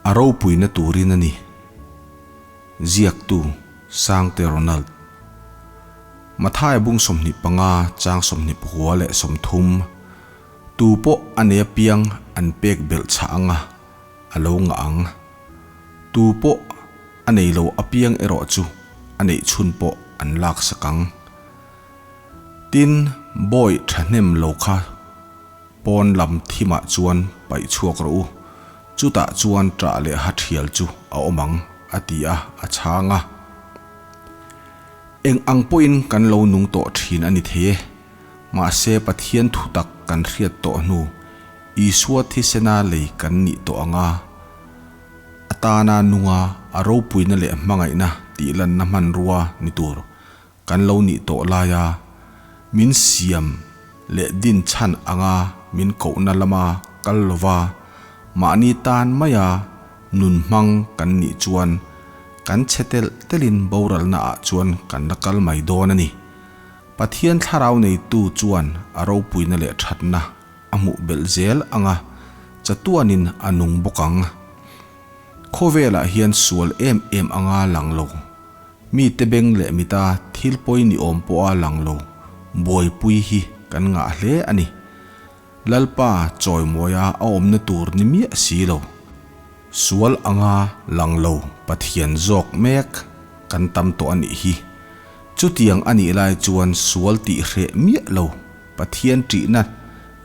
A ropuina turin a ni. Ziaktu, Sangte Ronald. Mathaia bung 25 chang 29 leh 30, Tu pawh a nei apiang an pek belh chhah anga a lo ngah ang. Tu pawh a nei lo apiang erawh chu a neih chhun pawh an laksak ang. Tin, bawi thahnem lo kha Pawn lam thimah chuan paih chhuak rawh u, chutah chuan ṭah leh ha ṭhial chu a awm ang, a ti a, a chhang a. Eng ang pawhin kan lo nung tawh ṭhin a ni thei e, mahse Pathian thutak kan hriat tawh hnu, Isua thisena lei kan nih tawh ang a, a tana nunga a ropuina leh hmangaihna tihlanna hmanrua ni tur Kan lo nih tawh laia min siam leh din chhan anga min kohna lama kal lova mahni tan maia nun hmang kan nih chuan kan chhe telh telhin boralna ah chuan kan la kal mai dawn a ni. Pathian thlarau neitu chuan a ropuina leh thatna a hmuh belh zel anga chatuanin a nung bawk ang. Khawvelah hian sual em em anga lang lo. Mite beng leh mita thil pawi ni awm pawha lang lo buaipui hi kan ngah hle a ni. Lalpa chawimawia a awmna tur ni miah si lo. Sual anga lang lo Pathian zawk mek kan tam tawh a nih hi. Chutiang a nih lai chuan sual tih hreh miah lo Pathian ṭihna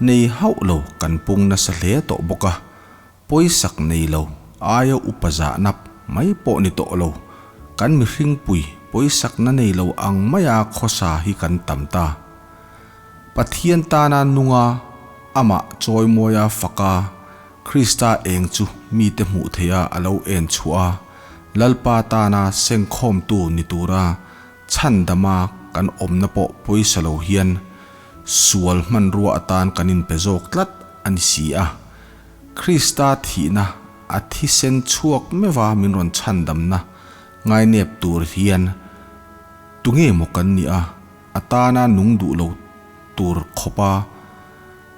nei hauh lo kan pung nasa hle tawh bawk a. Pawisak nei lo, aia upa zahna mai pawh ni tawh lo, kan mihringpui pawisakna nei lo ang maia khawsa hi kan tam ta. Pathian tana nunga amah chawimawia faka Krista eng chu mite hmuh theiha a lo en chhuah a, Lalpa tana sengkhawmtu ni tura chhandama kan awmna pawh pawisa lo hian sual hmanrua atan kan inpe zawk tlat a ni si a. Krista thihna a thisen chhuak meuha min rawn chhandamna ngainep tur hian tunge maw kan nih a, a tana nung duh lo tur khawpa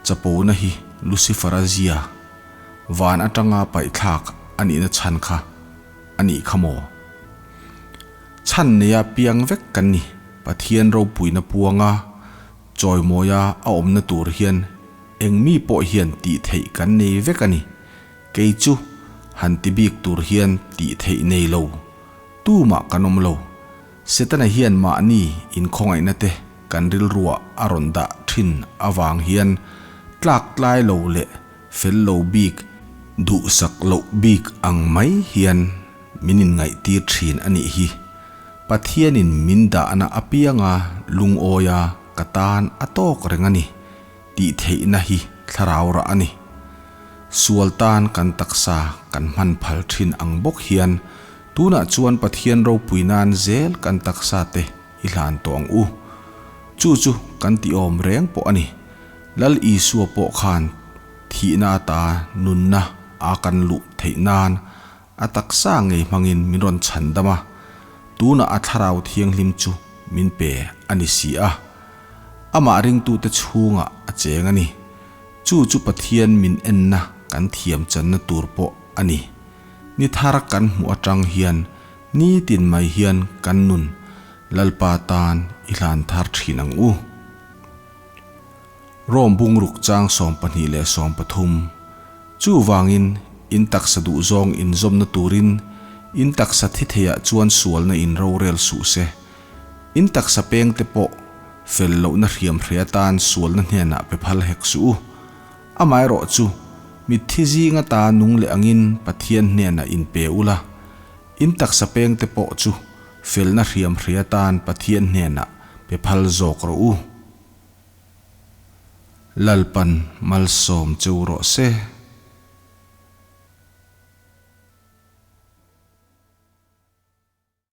chapona hi Lucifer-a zia van atanga paihthlak a nihna chhan kha a nih kha maw? Chhan neia piang vek kan ni, Pathian ropuina puanga chawimawia a awmna tur hian Eng mi pawh hian tih theih kan nei vek a ni. Kei chu han ti bik tur hian tih theih nei lo. Tumah kan awm lo. Setana hian mahni inkhawngaihna te kan rilruah a rawn dah thin avang hian tlak tlai lo leh fel lo bik, duhsak loh bik ang mai hian min inngaihtir thin a nih hi. Pathianin min dahna apianga lungawia ka tan a tawk reng a ni. Tih theihna hi thlarau rah a ni. Sual tan kan taksa kan hman phal thin ang bawk hian tunah chuan Pathian ropui nan zel kan taksa te i hlan tawh ang u. Chu chu kan tih awm reng pawh a ni. Lal Isua pawh khan thihna ata nunna a kan luh theih nan a taksa ngei hmangin min rawn chhan dam a, tunah a thlarau thianghlim chu min pe a ni si a. Amah ringtute chhungah a cheng a ni. Chu chu Pathian min enna kan thiam channa tur pawh a ni. Ni thar kan hmuh atang hian nitin mai hian kan nun Lalpa tan i hlan thar thin ang u. Rome bungruk chang 12 leh 13. Chuvangin in taksa duhzawng inzawmna turin in taksa thi theiah chuan sualna in rorel suh se. In taksa pengte pawh fel lohna hriam hre atan sualna hnenah pe phal hek suh u. Amaherawh chu, mitthi zinga ta nung leh angin Pathian hnenah in pe ula, in taksa pengte pawh chu felna hriam hre atan Pathian hnenah pe phal zawk rawh u. Lalpan malsawm cheu rawh se.